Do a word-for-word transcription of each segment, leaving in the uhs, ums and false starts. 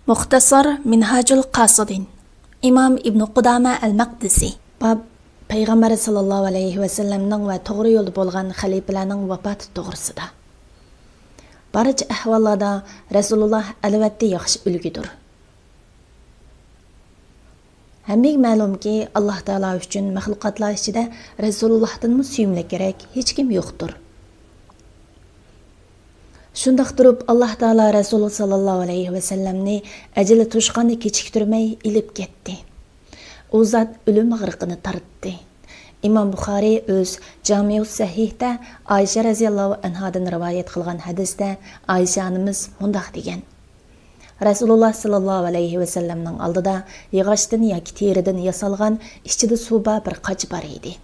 مۇختەسار مىنھاجۇل قاسىدىن، ئىمام ئىبنى قۇدامە ئەل مەقدىسى. باب، پەيغەمبەر ساللاللاھۇ ئەلەيھى ۋەسەللەمنىڭ ۋە توغرا يولدا بولغان خەلىپىلەرنىڭ ۋاپاتى توغرىسىدا. بارچە ئەھۋاللاردا رەسۇلۇللاھ ئەلۋەتتە ياخشى ئۈلگىدۇر. ھەممىگە مەلۇمكى، ئاللاھ تائالا ئۈچۈن مەخلۇقاتلار ئىچىدە رەسۇلۇللاھتىنمۇ سۆيۈملۈكرەك ھېچكىم يوقتۇر. شۇنداق تۇرۇپ، ئاللاھ تائالا رەسۇلى ساللاللاھۇ ئەلەيھى ۋەسەللەمنى ئەجىلى توشقاننى كېچىكتۈرمەي ئېلىپ كەتتى. ئۇ زات ئۆلۈم ئاغرىقىنى تارتتى. ئىمام بۇخارىي ئۆز جامىئۇس سەھىھتە ئائىشە رەزىياللاھۇ ئەنھادىن رىۋايەت قىلغان ھەدىستە ئائىشە ئانىمىز مۇنداق دېگەن: رەسۇلۇللاھ ساللاللاھۇ ئەلەيھى ۋەسەللەمنىڭ ئالدىدا ياغاچتىن ياكى تېرىدىن ياسالغان، ئىچىدە سۇ بار بىر قاچا بار ئىدى.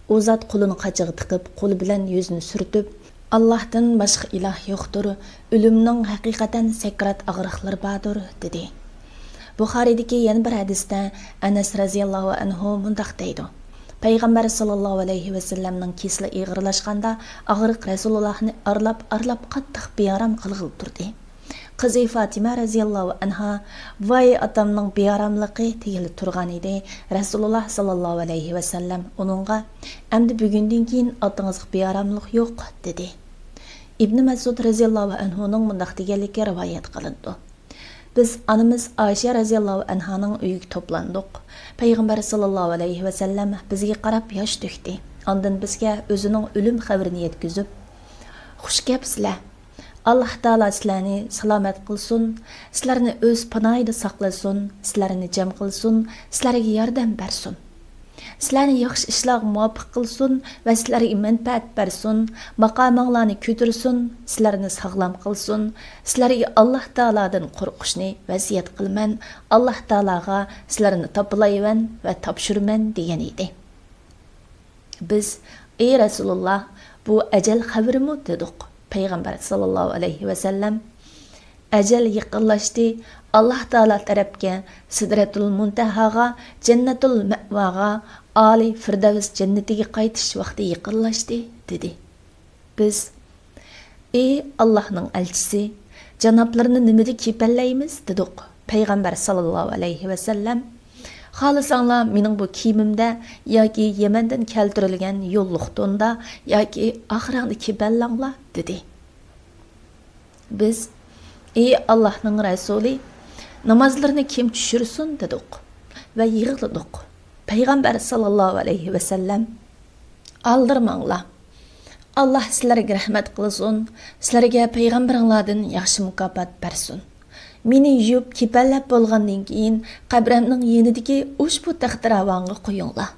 ئۇ زات قولىنى قاچىغا تىقىپ، قولى بىلەن يۈزىنى سۈرتۈپ، «ئاللاھتىن باشقا ئىلاھ يوقتۇر، ئۆلۈمنىڭ ھەقىقەتەن سەكرات ئاغرىقلىرى باردۇر» دېدى. بۇخارىيدىكى يەنە بىر ھەدىستە ئەنەس رەزىياللاھۇ ئەنھۇ مۇنداق دەيدۇ: پەيغەمبەر ساللاللاھۇ ئەلەيھى ۋەسەللەمنىڭ كېسىلى ئېغىرلاشقاندا، ئاغرىق رەسۇلۇللاھنى ئارىلاپ-ئارىلاپ قاتتىق بىئارام قىلغىلى تۇردى. قىزى فاتىمە رەزىياللاھۇ ئەنھا، «ۋاي ئاتامنىڭ بىئاراملىقى» دېگىلى تۇرغان ئىدى. رەسۇلۇللاھ ساللاللاھۇ ئەلەيھى ۋەسەللەم ئۇنىڭغا، «ئەمدى بۈگۈندىن كېيىن ئاتىڭىزغا بىئاراملىق يوق» دېدى. ئىبنى مەسئۇد رەزىياللاھۇ ئەنھۇنىڭ مۇنداق دېگەنلىكى رىۋايەت قىلىنىدۇ: بىز ئانىمىز ئائىشە رەزىياللاھۇ ئەنھانىڭ ئۆيىگە توپلاندۇق. پەيغەمبەر ساللاللاھۇ ئەلەيھى ۋەسەللەم بىزگە قاراپ ياش تۆكتى. ئاندىن بىزگە ئۆزىنىڭ ئۆلۈم خەۋىرىنى يەتكۈزۈپ، «خۇش كەپسىلەر! ئاللاھ تائالا سىلەرنى سالامەت قىلسۇن، سىلەرنى ئۆز پاناھىدا ساقلىسۇن، سىلەرنى جەم قىلسۇن، سىلەرگە ياردەم بەرسۇن. سىلەرنى ياخشى ئىشلارغا مۇۋاپىق قىلسۇن ۋە سىلەرگە مەنپەئەت بەرسۇن، ماقامىڭلارنى كۆتۈرسۇن، سىلەرنى ساغلام قىلسۇن، سىلەرگە ئاللاھ تائالادىن قورقۇشنى ۋەسىيەت قىلىمەن، ئاللاھ تائالاغا سىلەرنى تاپىلايمەن ۋە تاپشۇرىمەن» دېگەن ئىدى. بىز، «ئى رەسۇلۇللاھ، بۇ ئەجەل خەۋىرىمۇ؟» دېدۇق. پەيغەمبەر ساللاللاھۇ ئەلەيھى ۋەسەللەم، «ئەجەل يېقىنلاشتى، ئاللاھ تائالا تەرەپكە، سىدرەتۇل مۇنتەھاغا، جەننەتۇل مەئۋاغا، ئالىي فىردەۋس جەننىتىگە قايتىش ۋاقتى يېقىنلاشتى» دېدى. بىز، «ئى ئاللاھنىڭ ئەلچىسى، جانابلىرىنى نېمىدە كېپەنلەيمىز؟» دېدۇق. پەيغەمبەر ساللاللاھۇ ئەلەيھى ۋەسەللەم، «خالىساڭلار مېنىڭ بۇ كىيىمىمدە ياكى يەمەندىن كەلتۈرۈلگەن يوللۇق توندا ياكى ئاق رەڭدە كېپەنلەڭلار» دېدى. بىز، «ئى ئاللاھنىڭ رەسۇلى، نامازلىرىنى كىم چۈشۈرسۇن؟» دېدۇق ۋە يىغلىدۇق. پەيغەمبەر ساللاللاھۇ ئەلەيھى ۋەسەللەم، «ئالدىرىماڭلار. ئاللاھ سىلەرگە رەھمەت قىلسۇن، سىلەرگە پەيغەمبىرىڭلاردىن ياخشى مۇكاپات بەرسۇن. مېنى يۇيۇپ، كېپەنلەپ بولغاندىن كېيىن، قەبرەمنىڭ يېنىدىكى ئۇشبۇ تەختىراۋانغا قويۇڭلار.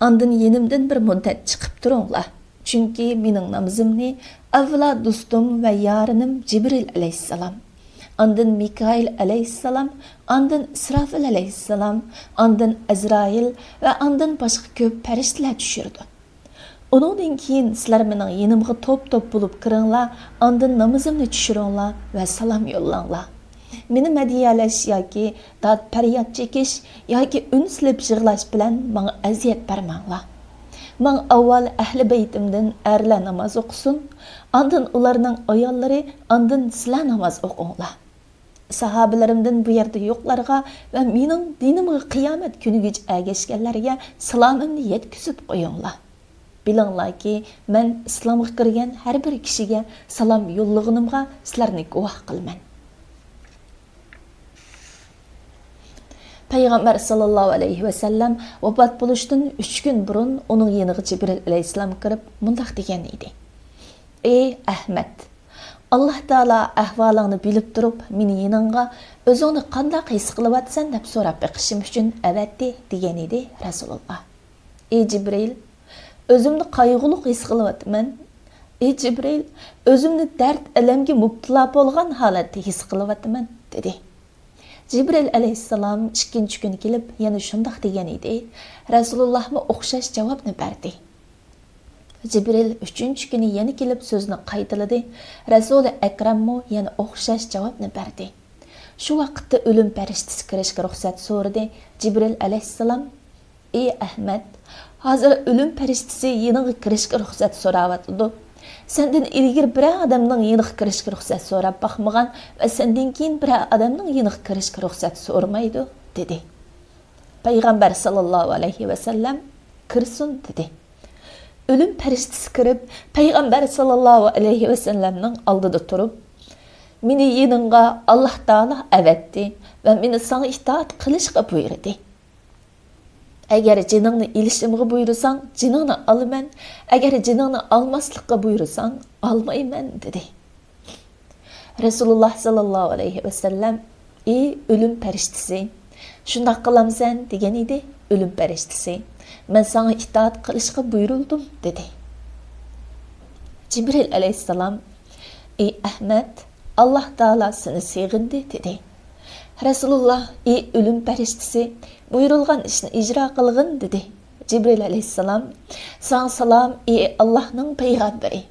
ئاندىن يېنىمدىن بىر مۇددەت چىقىپ تۇرۇڭلار. چۈنكى مېنىڭ نامىزىمنى ئەۋۋەلا دوستۇم ۋە يارىنىم جىبرىل ئەلەيھىسسالام، ئاندىن مىكائىل ئەلەيھىسسالام، ئاندىن ئىسراپىل ئەلەيھىسسالام، ئاندىن ئەزرائىل ۋە ئاندىن باشقا كۆپ پەرىشتىلەر چۈشۈرىدۇ. ئۇنىڭدىن كېيىن سىلەر مېنىڭ يېنىمغا توپ-توپ بولۇپ كىرىڭلار، ئاندىن نامىزىمنى چۈشۈرۈڭلار ۋە سالام يوللاڭلار. مېنى مەدھىيەلەش ياكى داد-پەرياد چېكىش ياكى ئۈن سېلىپ يىغلاش بىلەن ماڭا ئەزىيەت بەرمەڭلار. ماڭا ئاۋۋال ئەھلى بەيتىمدىن ئەرلەر ناماز ئوقۇسۇن، ئاندىن ئۇلارنىڭ ئاياللىرى، ئاندىن سىلەر ناماز ئوقۇڭلار. ساھابىلىرىمدىن بۇ يەردە يوقلارغا ۋە مېنىڭ دىنىمغا قىيامەت كۈنىگىچە ئەگەشكەنلەرگە سالامىمنى يەتكۈزۈپ قويۇڭلار. بىلىڭلاركى، مەن ئىسلامغا كىرگەن ھەر بىر كىشىگە سالام يوللىغىنىمغا سىلەرنى گۇۋاھ قىلىمەن.» پەيغەمبەر ساللاللاھۇ ئەلەيھى ۋەسەللەم ۋاپات بولۇشتىن ئۈچ كۈن بۇرۇن ئۇنىڭ يېنىغا جىبرىل ئەلەيھىسسالام كىرىپ مۇنداق دېگەن ئىدى: «ئى ئەھمەد، ئاللاھ تائالا ئەھۋالىڭنى بىلىپ تۇرۇپ، مېنى يېنىڭغا ئۆزۈڭنى قانداق ھېس قىلىۋاتىسەن دەپ سوراپ بېقىشىم ئۈچۈن ئەۋەتتى» دېگەن ئىدى رەسۇلۇللاھ. «ئى جىبرىل، ئۆزۈمنى قايغۇلۇق ھېس قىلىۋاتىمەن. ئى جىبرىل، ئۆزۈمنى دەرد-ئەلەمگە مۇپتىلا بولغان ھالەتتە ھېس قىلىۋاتىمەن» دېدى. جىبرىل ئەلەيھىسسالام ئىككىنچى كۈنى كېلىپ يەنە شۇنداق دېگەن ئىدى. رەسۇلۇللاھمۇ ئوخشاش جاۋابنى بەردى. جىبرىل ئۈچىنچى كۈنى يەنە كېلىپ سۆزنى قايتىلىدى. رەسۇلى ئەكرەممۇ يەنە ئوخشاش جاۋابنى بەردى. شۇ ۋاقىتتا ئۆلۈم پەرىشتىسى كىرىشكە رۇخسەت سورىدى. جىبرىل ئەلەيھىسسالام، ئى ئەھمەد، ھازىر ئۆلۈم پەرىشتىسى يېنىڭغا كىرىشكە رۇخسەت سوراۋاتىدۇ. سەندىن ئىلگىرى بىرەر ئادەمنىڭ يېنىغا كىرىشكە رۇخسەت سوراپ باقمىغان ۋە سەندىن كېيىن بىرەر ئادەمنىڭ يېنىغا كىرىشكە رۇخسەت سورىمايدۇ» دېدى. پەيغەمبەر ساللاللاھۇ ئەلەيھى ۋەسەللەم «كىرسۇن» دېدى. ئۆلۈم پەرىشتىسى كىرىپ، پەيغەمبەر ساللاللاھۇ ئەلەيھى ۋەسەللەمنىڭ ئالدىدا تۇرۇپ، «مېنى يېنىڭغا ئاللاھ تائالا ئەۋەتتى ۋە مېنى ساڭا ئىتائەت قىلىشقا بۇيرۇدى. ئەگەر جېنىڭنى ئېلىشىمغا بۇيرۇساڭ، جېنىڭنى ئالىمەن، ئەگەر جېنىڭنى ئالماسلىققا بۇيرۇساڭ، ئالمايمەن» دېدى. رەسۇلۇللاھ ساللاللاھۇ ئەلەيھى ۋەسەللەم: «ئى ئۆلۈم پەرىشتىسى، شۇنداق قىلامسەن؟» دېگەن ئىدى. ئۆلۈم پەرىشتىسى: «مەن ساڭا ئىتائەت قىلىشقا بۇيرۇلدۇم» دېدى. جىبرىل ئەلەيھىسسالام: «ئى ئەھمەد، ئاللاھ تائالا سېنى سېغىندى» دېدى. رەسۇلۇللاھ: «ئى ئۆلۈم پەرىشتىسى، بۇيرۇلغان ئىشنى ئىجرا قىلغىن» دېدى. جىبرىل ئەلەيھىسسالام: «ساڭا سالام، ئى ئاللاھنىڭ پەيغەمبىرى،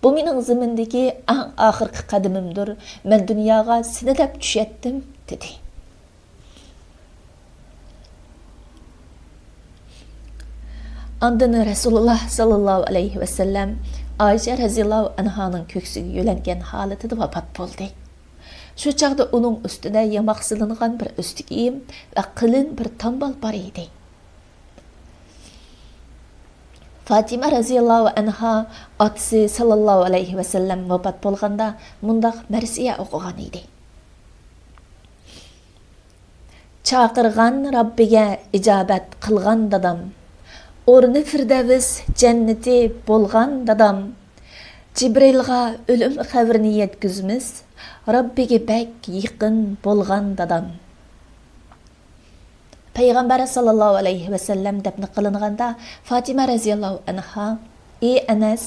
بۇ مېنىڭ زېمىندىكى ئەڭ ئاخىرقى قەدىمىمدۇر، مەن دۇنياغا سېنى دەپ چۈشەتتىم» دېدى. ئاندىن رەسۇلۇللاھ ساللاللاھۇ ئەلەيھى ۋەسەللەم ئائىشە رەزىياللاھۇ ئەنھانىڭ كۆكسىگە يۆلەنگەن ھالىتىدە ۋاپات بولدى. شۇ چاغدا ئۇنىڭ ئۈستىدە ياماق سېلىنغان بىر ئۆستە كىيىم ۋە قېلىن بىر تامبال بار ئىدى. فاتىمە رەزىياللاھۇ ئەنھا ئاتىسى ساللاللاھۇ ئەلەيھى ۋەسەللەم ۋاپات بولغاندا مۇنداق مەرسىيە ئوقۇغان ئىدى: «چاقىرغان رەببىگە ئىجابەت قىلغان دادام، ئورنى فىردەۋس جەننىتى بولغان دادام، جىبرىلغا ئۆلۈم خەۋىرىنى يەتكۈزىمىز، رەببىگە بەك يېقىن بولغان دادام.» پەيغەمبەر ساللاللاھۇ ئەلەيھى ۋەسەللەم دەپنە قىلىنغاندا، فاتىمە رەزىياللاھۇ ئەنھا: «ئى ئەنەس،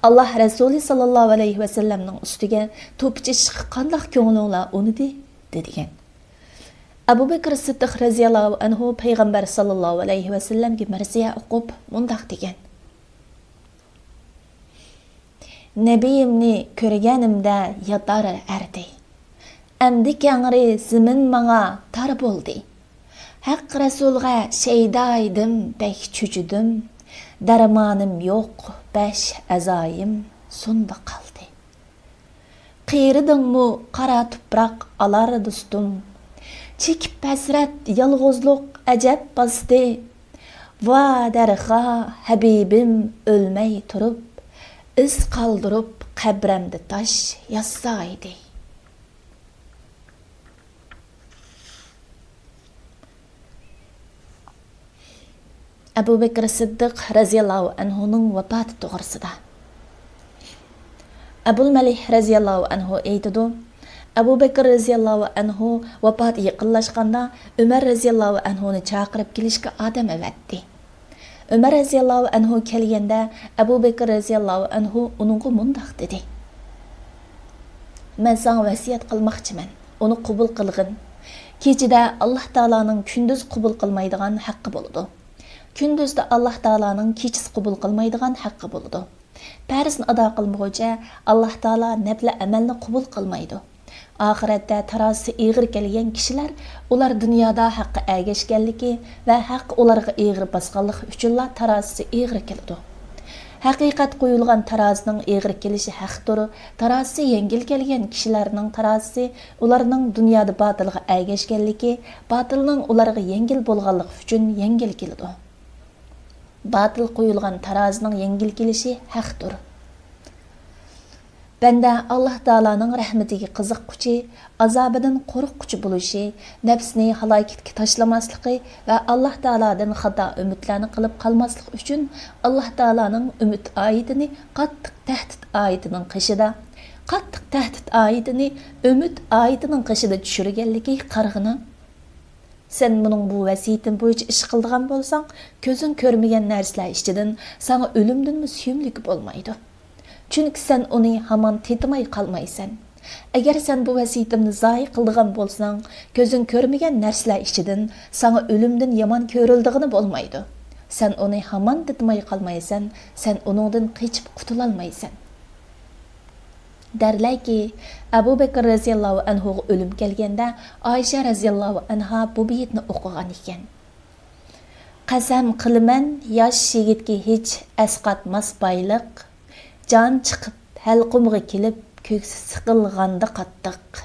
ئاللاھ رەسۇلى ساللاللاھۇ ئەلەيھى ۋەسەللەمنىڭ ئۈستىگە توپا چېچىشقا قانداق كۆڭلۈڭلار ئۇنىدى؟» دېگەن. ئەبۇ بەكرى سىددىق رەزىياللاھۇ ئەنھۇ پەيغەمبەر ساللاللاھۇ ئەلەيھى ۋەسەللەمگە مەرسىيە ئوقۇپ مۇنداق دېگەن: «نەبىيىمنى كۆرگەنىمدە ياتار ئەردى، ئەمدى كەڭرى زېمىن ماڭا تار بولدى. ھەق رەسۇلغا شەيدا ئىدىم، بەك چۆچۈدۈم، دەرمانىم يوق، بەش ئەزايىم سۇندا قالدى. قېرىدىڭمۇ قارا تۇپراق ئالار دوستۇم، چېكىپ ھەسرەت، يالغۇزلۇق ئەجەب باستى. ۋا دەرخا، ھەبىبىم ئۆلمەي تۇرۇپ، ئىز قالدۇرۇپ قەبرەمدە تاش يازسا ئىدى.» ئەبۇ بەكرى سىددىق رەزىياللاھۇ ئەنھۇنىڭ ۋاپاتى توغرىسىدا. ئەبۇل مەلىھ رەزىياللاھۇ ئەنھۇ ئېيتىدۇ، ئەبۇ بەكرى رەزىياللاھۇ ئەنھۇ ۋاپاتى يېقىنلاشقاندا، ئۆمەر رەزىياللاھۇ ئەنھۇنى چاقىرىپ كېلىشكە ئادەم ئەۋەتتى. ئۆمەر رەزىياللاھۇ ئەنھۇ كەلگەندە، ئەبۇ بەكرى رەزىياللاھۇ ئەنھۇ ئۇنىڭغا مۇنداق دېدى: «مەن ساڭا ۋەسىيەت قىلماقچىمەن، ئۇنى قوبۇل قىلغىن. كېچىدە ئاللاھ تائالانىڭ كۈندۈز قوبۇل قىلمايدىغان ھەققى بولىدۇ. كۈندۈزدە ئاللاھ تائالانىڭ كېچىسى قوبۇل قىلمايدىغان ھەققى بولىدۇ. پەرزنى ئادا قىلمىغۇچە ئاللاھ تائالا نەپلى ئەمەلنى قوبۇل قىلمايدۇ. ئاخىرەتتە تارازىسى ئېغىر كەلگەن كىشىلەر، ئۇلار دۇنيادا ھەققە ئەگەشكەنلىكى ۋە ھەق ئۇلارغا ئېغىر باسقانلىقى ئۈچۈنلا تارازىسى ئېغىر كېلىدۇ. ھەقىقەت قويۇلغان تارازىنىڭ ئېغىر كېلىشى ھەقتۇر. تارازىسى يەڭگىل كەلگەن كىشىلەرنىڭ تارازىسى ئۇلارنىڭ دۇنيادا باتىلغا ئەگەشكەنلىكى، باتىلنىڭ ئۇلارغا يەڭگىل بولغانلىقى ئۈچۈن يەڭگىل كېلىدۇ. باتىل قويۇلغان تارازىنىڭ يەڭگىل كېلىشى ھەقتۇر.» بەندە ئاللاھ تائالانىڭ رەھمىتىگە قىزىققۇچى، ئازابىدىن قورققۇچى بولۇشى، نەپسىنى ھالاكەتكە تاشلىماسلىقى ۋە ئاللاھ تائالادىن خاتا ئۈمىدلەرنى قىلىپ قالماسلىق ئۈچۈن، ئاللاھ تائالانىڭ ئۈمىد ئايىتىنى قاتتىق تەھدىت ئايىتىنىڭ قېشىدا، قاتتىق تەھدىت ئايىتىنى ئۈمىد ئايىتىنىڭ قېشىدا چۈشۈرگەنلىكى قارىغىنا. سەن مېنىڭ بۇ ۋەسىيىتىم بويىچە ئىش قىلىدىغان بولساڭ، كۆزۈڭ كۆرمىگەن نەرسىلەر ئىچىدىن ساڭا ئۆلۈمدىنمۇ سۆيۈملۈكى بولمايدۇ. چۈنكى سەن ئۇنى ھامان تېتىماي قالمايسەن. ئەگەر سەن بۇ ۋەسىيىتىمنى زايە قىلىدىغان بولساڭ، كۆزۈڭ كۆرمىگەن نەرسىلەر ئىچىدىن ساڭا ئۆلۈمدىن يامان كۆرۈلىدىغىنى بولمايدۇ. سەن ئۇنى ھامان تېتىماي قالمايسەن، سەن ئۇنىڭدىن قېچىپ قۇتۇلالمايسەن. دەرلەيكى، ئەبۇ بەكرى رەزىياللاھۇ ئەنھۇغا ئۆلۈم كەلگەندە، ئائىشە رەزىياللاھۇ ئەنھا بۇ بېيىتنى ئوقۇغان ئىكەن. قەسەم قىلىمەن، ياش يىگىتكە ھېچ ئەسقاتماس بايلىق، جان چىقىپ، ھەلقۇمغا كېلىپ، كۆكسى سىقىلغاندا قاتتىق.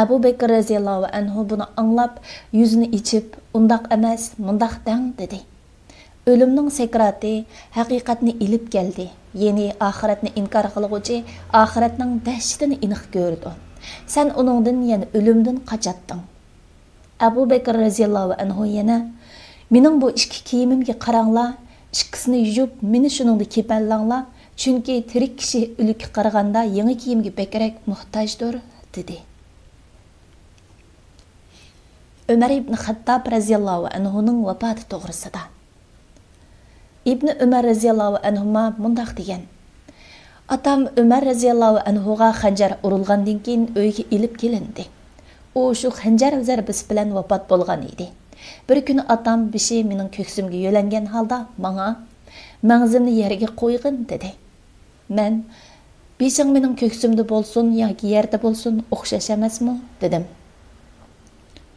ئەبۇ بەكرى رەزىياللاھۇ ئەنھۇ بۇنى ئاڭلاپ، يۈزىنى ئېچىپ، «ئۇنداق ئەمەس، مۇنداق دەڭ» دېدى. ئۆلۈمنىڭ سەكراتى ھەقىقەتنى ئېلىپ كەلدى، يەنى ئاخىرەتنى ئىنكار قىلغۇچى ئاخىرەتنىڭ دەھشىتىنى ئېنىق كۆرىدۇ. سەن ئۇنىڭدىن، يەنى ئۆلۈمدىن قاچاتتىڭ. ئەبۇ بەكرى رەزىياللاھۇ ئەنھۇ يەنە، «مېنىڭ بۇ ئىككى كىيىمىمگە قاراڭلار، ئىككىسىنى يۇيۇپ، مېنى شۇنىڭدا كېپەنلەڭلار، چۈنكى تىرىك كىشى ئۆلۈككە قارىغاندا يېڭى كىيىمگە بەكرەك موھتاجدۇر» دېدى. ئۆمەر ئىبن خەتتاب رەزىياللاھۇ ئەنھۇنىڭ ۋاپاتى توغرىسىدا. ئىبنى ئۆمەر رەزىياللاھۇ ئەنھۇما مۇنداق دېگەن: «ئاتام ئۆمەر رەزىياللاھۇ ئەنھۇغا خەنجەر ئۇرۇلغاندىن كېيىن ئۆيگە ئېلىپ كېلىندى. ئۇ شۇ خەنجەر زەربىسى بىلەن ۋاپات بولغان ئىدى. بىر كۈنى ئاتام بېشى مېنىڭ كۆكسۈمگە يۆلەنگەن ھالدا ماڭا، مەڭزىمنى يەرگە قويغىن» دېدى. مەن، «بېشىڭ مېنىڭ كۆكسۈمدە بولسۇن ياكى يەردە بولسۇن، ئوخشاش ئەمەسمۇ؟» دېدىم.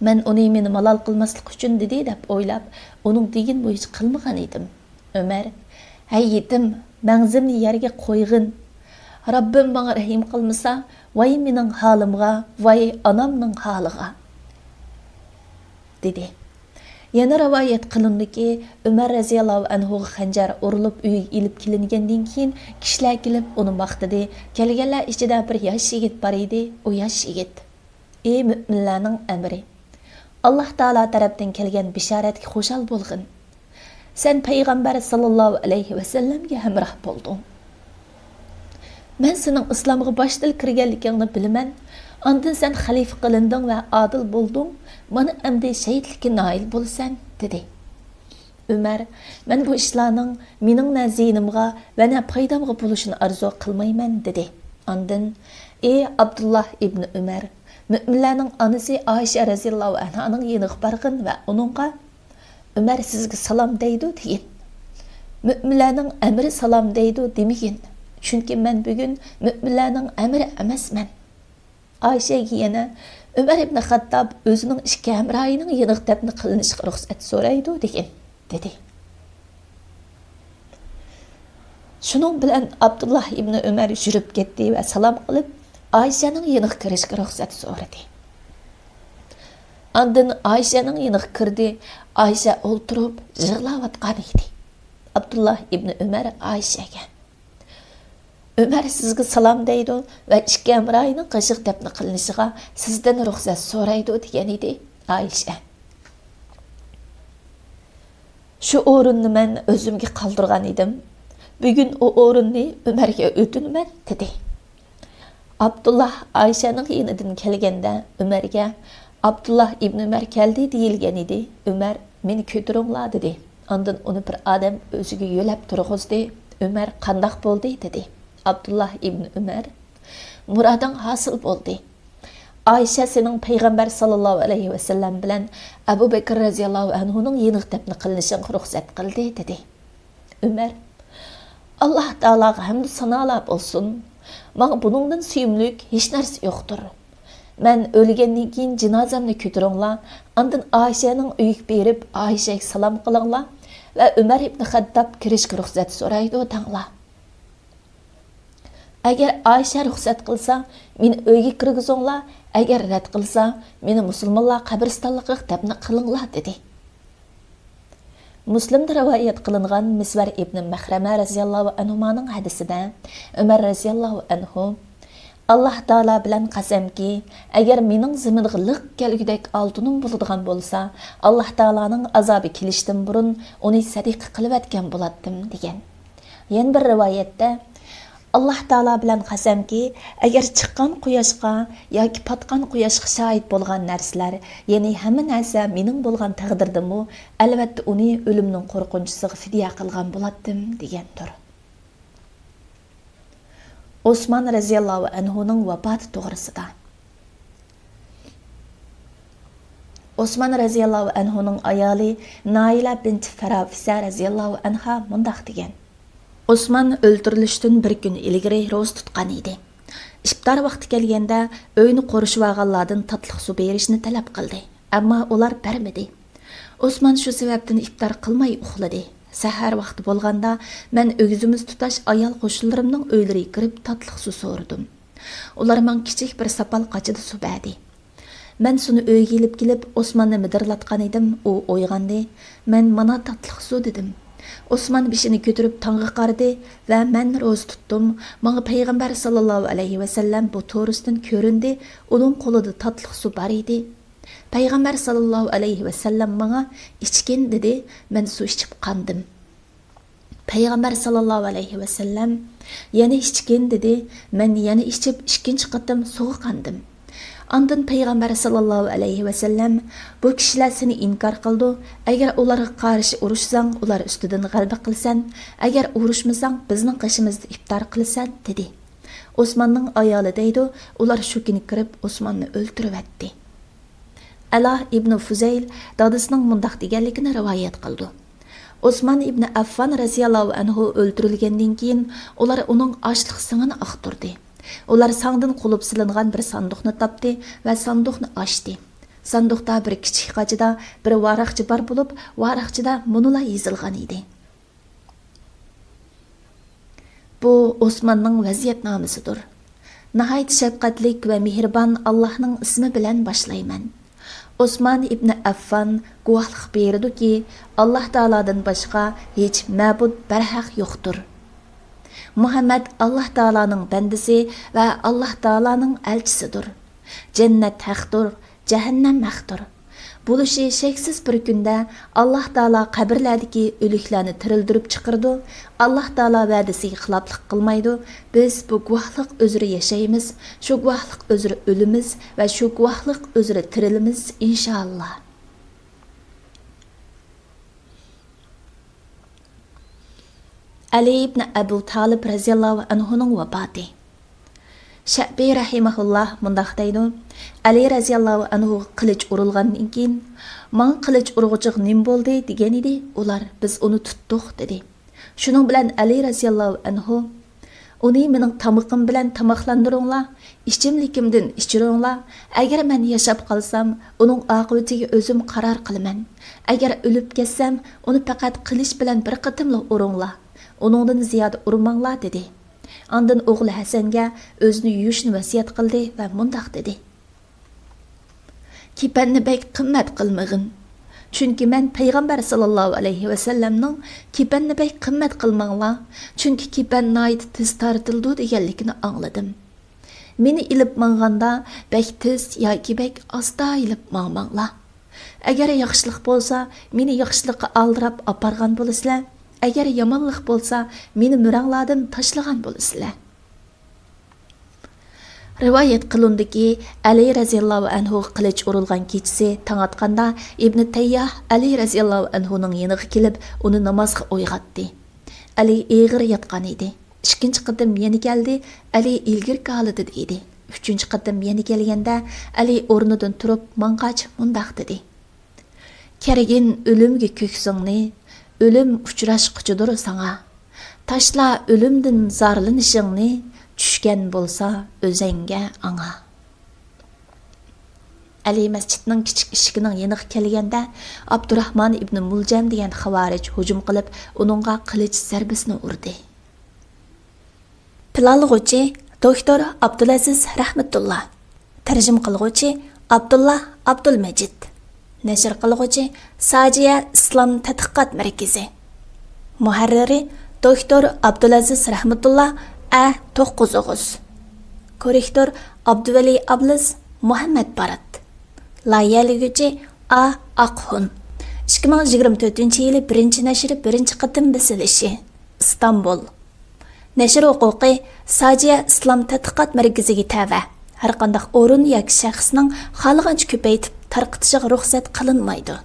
مەن ئۇنى مېنى مالال قىلماسلىق ئۈچۈن دېدى دەپ ئويلاپ، ئۇنىڭ دېگىنى بويىچە قىلمىغان ئىدىم. ئۆمەر، «ھەي يېتىم، مەڭزىمنى يەرگە قويغىن. رەببىم ماڭا رەھىم قىلمىسا، ۋاي مېنىڭ ھالىمغا، ۋاي ئانامنىڭ ھالىغا» دېدى. يەنە رىۋايەت قىلىنىدۇكى، ئۆمەر رەزىياللاھۇ ئەنھۇغا خەنجەر ئۇرۇلۇپ ئۆيگە ئېلىپ كېلىنگەندىن كېيىن، كىشىلەر كېلىپ ئۇنى ماختىدى. كەلگەنلەر ئىچىدە بىر ياش يىگىت بار ئىدى. ئۇ ياش يىگىت، «ئى مۆمىنلەرنىڭ ئەمىرى! ئاللاھ تائالا تەرەپتىن كەلگەن بېشارەتكە خۇشال بولغىن. سەن پەيغەمبەر ساللاللاھۇ ئەلەيھى ۋەسەللەمگە ھەمراھ بولدۇڭ. مەن سېنىڭ ئىسلامغا باشتىلا كىرگەنلىكىڭنى بىلىمەن. ئاندىن سەن خەلىپە قىلىندىڭ ۋە ئادىل بولدۇڭ. مانا ئەمدى شېھىتلىككە نائىل بولىسەن» دېدى. ئۆمەر، «مەن بۇ ئىشلارنىڭ مېنىڭ نە زىيىنىمغا ۋە نە پايدامغا بولۇشىنى ئارزۇ قىلمايمەن» دېدى. ئاندىن، «ئى ئابدۇللاھ ئىبنى ئۆمەر، مۆمىنلەرنىڭ ئانىسى ئائىشە رەزىياللاھۇ ئەنھانىڭ يېنىغا بارغىن ۋە ئۇنىڭغا، 'ئۆمەر سىزگە سالام دەيدۇ' دېگىن. 'مۆمىنلەرنىڭ ئەمىرى سالام دەيدۇ' دېمىگىن. چۈنكى مەن بۈگۈن مۆمىنلەرنىڭ ئەمىرى ئەمەسمەن.' ئائىشەگە يەنە، 'ئۆمەر ئىبنى خەتتاب ئۆزىنىڭ ئىككى ھەمراھىنىڭ يېنىغا دەپنە قىلىنىشقا رۇخسەت سورايدۇ دېگىن' دېدى. شۇنىڭ بىلەن ئابدۇللاھ ئىبنى ئۆمەر يۈرۈپ كەتتى ۋە سالام قىلىپ، ئائىشەنىڭ يېنىغا كىرىشكە رۇخسەت سورىدى. ئاندىن ئائىشەنىڭ يېنىغا كىردى. ئائىشە ئولتۇرۇپ يىغلاۋاتقان ئىدى. ئابدۇللاھ ئىبنى ئۆمەر ئائىشەگە، 'ئۆمەر سىزگە سالام دەيدۇ ۋە ئىككى ھەمراھىنىڭ قېشىغا دەپنە قىلىنىشىغا سىزدىن رۇخسەت سورايدۇ' دېگەن ئىدى ئائىشە. 'شۇ ئورۇننى مەن ئۆزۈمگە قالدۇرغان ئىدىم. بۈگۈن ئۇ ئورۇننى ئۆمەرگە ئۆتۈنىمەن' دېدى. ئابدۇللاھ ئائىشەنىڭ يېنىدىن كەلگەندە ئۆمەرگە، 'ئابدۇللاھ ئىبنى ئۆمەر كەلدى' دېيىلگەن ئىدى. ئۆمەر، 'مېنى كۆتۈرۈڭلار' دېدى. ئاندىن ئۇنى بىر ئادەم ئۆزىگە يۆلەپ تۇرغۇزدى. ئۆمەر، 'قانداق بولدى؟ دېدى. ئابدۇللاھ ئىبنى ئۆمەر، 'مۇرادىڭ ھاسىل بولدى. ئائىشە سېنىڭ پەيغەمبەر ساللاللاھۇ ئەلەيھى ۋەسەللەم بىلەن ئەبۇ بەكرى رەزىياللاھۇ ئەنھۇنىڭ يېنىغا دەپنە قىلىنىشىڭغا رۇخسەت قىلدى' دېدى. ئۆمەر، 'ئاللاھ تائالاغا ھەمدۇ سانالار بولسۇن. ماڭا بۇنىڭدىن سۆيۈملۈك ھېچ نەرسە يوقتۇر. مەن ئۆلگەندىن كېيىن جىنازەمنى كۆتۈرۈڭلار، ئاندىن ئائىشەنىڭ ئۆيىگە بېرىپ، ئائىشەگە سالام قىلىڭلار ۋە ئۆمەر ئىبنى خەتتاب كىرىشكە رۇخسەت سورايدۇ دەڭلار. ئەگەر ئائىشە رۇخسەت قىلسا، مېنى ئۆيگە كىرگۈزۈڭلار، ئەگەر رەت قىلسا، مېنى مۇسۇلمانلار قەبرىستانلىقىغا دەپنە قىلىڭلار' دېدى. مۇسلىمدا رىۋايەت قىلىنغان مىسۋەر ئىبنى مەخرەمە رەزىياللاھۇ ئەنھۇمانىڭ ھەدىسىدە، ئۆمەر رەزىياللاھۇ ئەنھۇ، 'ئاللاھ تائالا بىلەن قەسەمكى، ئەگەر مېنىڭ زېمىنغا لىق كەلگۈدەك ئالتۇنۇم بولىدىغان بولسا، ئاللاھ تائالانىڭ ئازابى كېلىشتىن بۇرۇن ئۇنى سەدىقە قىلىۋەتكەن بولاتتىم' دېگەن. يەنە بىر رىۋايەتتە، 'ئاللاھ تائالا بىلەن قەسەمكى، ئەگەر چىققان قۇياشقا ياكى پاتقان قۇياشقا شاھىت بولغان نەرسىلەر، يەنى ھەممە نەرسە مېنىڭ بولغان تەقدىردىمۇ، ئەلۋەتتە ئۇنى ئۆلۈمنىڭ قورقۇنچىسىغا فىدىيە قىلغان بولاتتىم' دېگەندۇر. ئوسمان رەزىياللاھۇ ئەنھۇنىڭ ۋاپاتى توغرىسىدا. ئوسمان رەزىياللاھۇ ئەنھۇنىڭ ئايالى نايلە بىنت فەرافىسە رەزىياللاھۇ ئەنھا مۇنداق دېگەن: ئوسمان ئۆلتۈرۈلۈشتىن بىر كۈن ئىلگىرى روزا تۇتقان ئىدى. ئىپتار ۋاقتى كەلگەندە، ئۆينى قورشىۋالغانلاردىن تاتلىق سۇ بېرىشنى تەلەپ قىلدى، ئەمما ئۇلار بەرمىدى. ئوسمان شۇ سەۋەبتىن ئىپتار قىلماي ئۇخلىدى. سەھەر ۋاقتى بولغاندا، مەن ئۆگزىمىز تۇتاش ئايال قوشنىلىرىمنىڭ ئۆيلىرىگە كىرىپ، تاتلىق سۇ سورىدىم. ئۇلار ماڭا كىچىك بىر ساپال قاچىدا سۇ بەردى. مەن سۇنى ئۆيگە ئېلىپ كېلىپ، ئوسماننى مىدىرلاتقان ئىدىم، ئۇ ئويغاندى. مەن، «مانا تاتلىق سۇ» دېدىم. ئوسمان بېشىنى كۆتۈرۈپ تاڭغا قارىدى ۋە، «مەن روزا تۇتتۇم، ماڭا پەيغەمبەر ساللاللاھۇ ئەلەيھى ۋەسەللەم بۇ تورۇستىن كۆرۈندى، ئۇنىڭ قولىدا تاتلىق سۇ بار ئىدى. پەيغەمبەر ساللاللاھۇ ئەلەيھى ۋەسەللەم ماڭا، 'ئىچكىن' دېدى، مەن سۇ ئىچىپ قاندىم. پەيغەمبەر ساللاللاھۇ ئەلەيھى ۋەسەللەم، 'يەنە ئىچكىن' دېدى، مەن يەنە ئىچىپ، ئىككىنچى قېتىم سۇغا قاندىم. ئاندىن پەيغەمبەر ساللاللاھۇ ئەلەيھى ۋەسەللەم، 'بۇ كىشىلەر سېنى ئىنكار قىلىدۇ، ئەگەر ئۇلارغا قارشى ئۇرۇشساڭ، ئۇلار ئۈستىدىن غەلىبە قىلىسەن، ئەگەر ئۇرۇشمىساڭ، بىزنىڭ قېشىمىزدا ئىپتار قىلىسەن' دېدى. ئوسماننىڭ ئايالى دەيدۇ، ئۇلار شۇ كۈنى كىرىپ، ئوسماننى ئۆلتۈرۈۋەتتى. ئەلا ئىبنى فۇزەيل دادىسىنىڭ مۇنداق دېگەنلىكىنى رىۋايەت قىلىدۇ. ئوسمان ئىبنى ئەففان رەزىياللاھۇ ئەنھۇ ئۆلتۈرۈلگەندىن كېيىن، ئۇلار ئۇنىڭ ئاشلىق سىڭىنى ئاختۇردى. ئۇلار ساڭدىن قۇلۇپ سېلىنغان بىر ساندۇقنى تاپتى ۋە ساندۇقنى ئاچتى. ساندۇقتا بىر كىچىك قاچىدا بىر ۋاراقچە بار بولۇپ، ۋاراقچىدا مۇنۇلار يېزىلغان ئىدى. بۇ ئوسماننىڭ ۋەسىيەتنامىسىدۇر. ناھايىتى شەپقەتلىك ۋە مېھرىبان ئاللاھنىڭ ئىسمى بىلەن باشلايمەن. ئوسمان ئىبنى ئەففان گۇۋاھلىق بېرىدۇكى، ئاللاھ تائالادىن باشقا ھېچ مەبۇد بەرھەق يوقتۇر. مۇھەممەد ئاللاھ تائالانىڭ بەندىسى ۋە ئاللاھ تائالانىڭ ئەلچىسىدۇر. جەننەت ھەقتۇر، جەھەننەم ھەقتۇر. بولۇشى شەكسىز بىر كۈندە ئاللاھ تائالا قەبرىلەردىكى ئۆلۈكلەرنى تىرىلدۈرۈپ چىقىرىدۇ. ئاللاھ تائالا ۋەدىسىگە خىلاپلىق قىلمايدۇ. بىز بۇ گۇۋاھلىق ئۈزرە ياشايمىز، شۇ گۇۋاھلىق ئۈزرە ئۆلىمىز ۋە شۇ گۇۋاھلىق ئۈزرە تىرىلىمىز، ئىنشائاللا. ئەلى ئىبن ئەبۇ تالىب رەزىياللاھۇ ئەنھۇنىڭ ۋاپاتى. شەئبى رەھىمەھۇللاھ مۇنداق دەيدۇ، ئەلى رەزىياللاھۇ ئەنھۇغا قىلىچ ئۇرۇلغاندىن كېيىن، ماڭا قىلىچ ئۇرغۇچىغا نېمە بولدى دېگەن ئىدى، ئۇلار، بىز ئۇنى تۇتتۇق دېدى. شۇنىڭ بىلەن ئەلى رەزىياللاھۇ ئەنھۇ، ئۇنى مېنىڭ تامىقىم بىلەن تاماقلاندۇرۇڭلار، ئىچىملىكىمدىن ئىچۈرۈڭلار، ئەگەر مەن ياشاپ قالسام، ئۇنىڭ ئاقىۋىتىگە ئۆزۈم قارار قىلىمەن، ئەگەر ئۆلۈپ كەتسەم، ئۇنى پەقەت قىلىچ بىلەن بىر قېتىملا ئۇرۇڭلار، ئۇنىڭدىن زىيادە ئۇرماڭلار دېدى. ئاندىن ئوغلى ھەسەنگە ئۆزىنى يۇيۇشنى ۋەسىيەت قىلدى ۋە مۇنداق دېدى. كېپەننى بەك قىممەت قىلمىغىن. چۈنكى مەن پەيغەمبەر ساللاللاھۇ ئەلەيھى ۋەسەللەمنىڭ كېپەننى بەك قىممەت قىلماڭلار، چۈنكى كېپەن ناھايىتى تېز تارتىلىدۇ دېگەنلىكىنى ئاڭلىدىم. مېنى ئېلىپ ماڭغاندا بەك تېز ياكى بەك ئاستا ئېلىپ ماڭماڭلار. ئەگەر ياخشىلىق بولسا، مېنى ياخشىلىققا ئالدىراپ ئاپارغان بولىسىلەر، ئەگەر يامانلىق بولسا، مېنى مۈرەڭلاردىن تاشلىغان بولىسىلەر. رىۋايەت قىلىنىدۇكى، ئەلى رەزىياللاھۇ ئەنھۇغا قىلىچ ئۇرۇلغان كېچىسى تاڭ ئاتقاندا، ئىبنى تەيياھ ئەلى رەزىياللاھۇ ئەنھۇنىڭ يېنىغا كېلىپ، ئۇنى نامازغا ئويغاتتى. ئەلى ئېغىر ياتقان ئىدى. ئىككىنچى قېتىم يەنە كەلدى، ئەلى ئىلگىرىكى ھالىتىدە ئىدى. ئۈچىنچى قېتىم يەنە كەلگەندە، ئەلى ئورنىدىن تۇرۇپ ماڭغاچ مۇنداق دېدى. كەرگىن ئۆلۈمگە كۆكسۈڭنى، ئۆلۈم ئۇچراشقۇچىدۇر ساڭا. تاشلا ئۆلۈمدىن زارلىنىشىڭنى، چۈشكەن بولسا ئۆزەڭگە ئاڭا. ئەلى مەسچىتنىڭ كىچىك ئىشىكىنىڭ يېنىغا كەلگەندە، ئابدۇراھمان ئىبنى مۇلجەم دېگەن خاۋارىج ھۇجۇم قىلىپ، ئۇنىڭغا قىلىچ زەربىسىنى ئۇردى. پىلانلىغۇچى، دوكتور ئابدۇلئەزىز رەھمەتۇللا. تەرجىمە قىلغۇچى، ئابدۇللا ئابدۇلمەجىت. نەشر قىلغۇچى، ساجىيە ئىسلام تەتقىقات مەركىزى. مۇھەررىرى، دوكتور ئابدۇلئەزىز رەھمەتۇللا، ئە توققۇز ئوغۇز. كوررېكتور، ئابدۇۋەلى ئابلىز، مۇھەممەد بارات. لايىھەلىگۈچى، ئا ئاقخۇن. ئىككى مىڭ يىگىرمە تۆتىنچى يىلى بىرىنچى نەشرى بىرىنچى قېتىم بېسىلىشى. ئىستانبۇل. نەشر ھوقۇقى ساجىيە ئىسلام تەتقىقات مەركىزىگە تەۋە. ھەرقانداق ئورۇن ياكى شەخسنىڭ خالىغانچە كۆپەيتىپ تارقىتىشىغا رۇخسەت قىلىنمايدۇ.